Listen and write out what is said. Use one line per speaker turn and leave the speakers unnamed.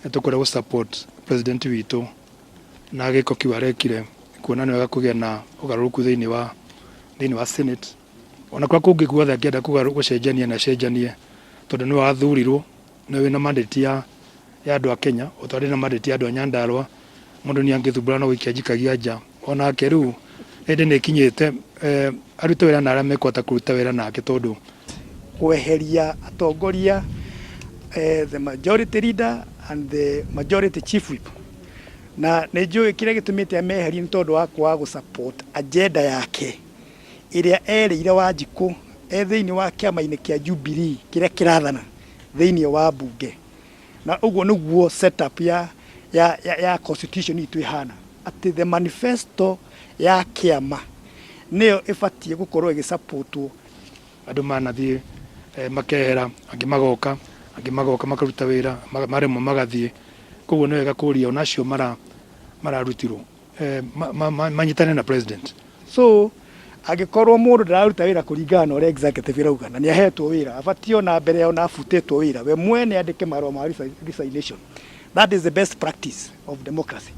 Nĩ tũkwenda gũ support president witũ na gĩko kĩu arekire, kuona nĩ wega kũgĩa na ũgarũrũku thĩinĩ wa Senate. Ona kũrĩa kũngĩ guothe angĩenda gũcenjania na acenjanie, tondũ nĩwe wathurirwo, nĩwe wĩna mandate ya andũ a Kenya, o ta ũrĩa na mandate ya andũ a Nyandarua. Mũndũ nĩ angĩthumbũra no gũikia njikagia nja. Onake rĩu hĩndĩ nĩ ĩkinyĩte arute wĩra na arĩa mekũhota kũruta wĩra nake, tondũ
kweheria atongoria, the majority leader and the majority chief whip, na nĩ njũĩ kĩrĩa gĩtũmĩte ameherie nĩ tondũ wa kwaga gũ support agenda yake ĩrĩa erĩire Wanjikũ e thĩinĩ wa kĩama-inĩ kĩa Jubilee kĩrĩa kĩrathana thĩinĩ wa mbunge. Na ũguo nĩguo setup ya constitution itũ ĩhana, atĩ the manifesto ya kĩama nĩyo ĩbatiĩ gũkorwo ĩgĩsupportwo.
Andũ manathiĩ makehera, angĩ magoka, angĩ magoka makaruta wĩra, maremwo magathiĩ. Koguo nĩ wega kũria ona acio mararutirwo manyitane na president.
So angĩkorwo mũndũ ndararuta wĩra kũringana na ũrĩa executive ĩrauga na nĩ ahetwo wĩra, abatiĩ ona mbere ona abutĩtwo wĩra we mwene andĩke marũa ma resignation. That is the best practice of democracy.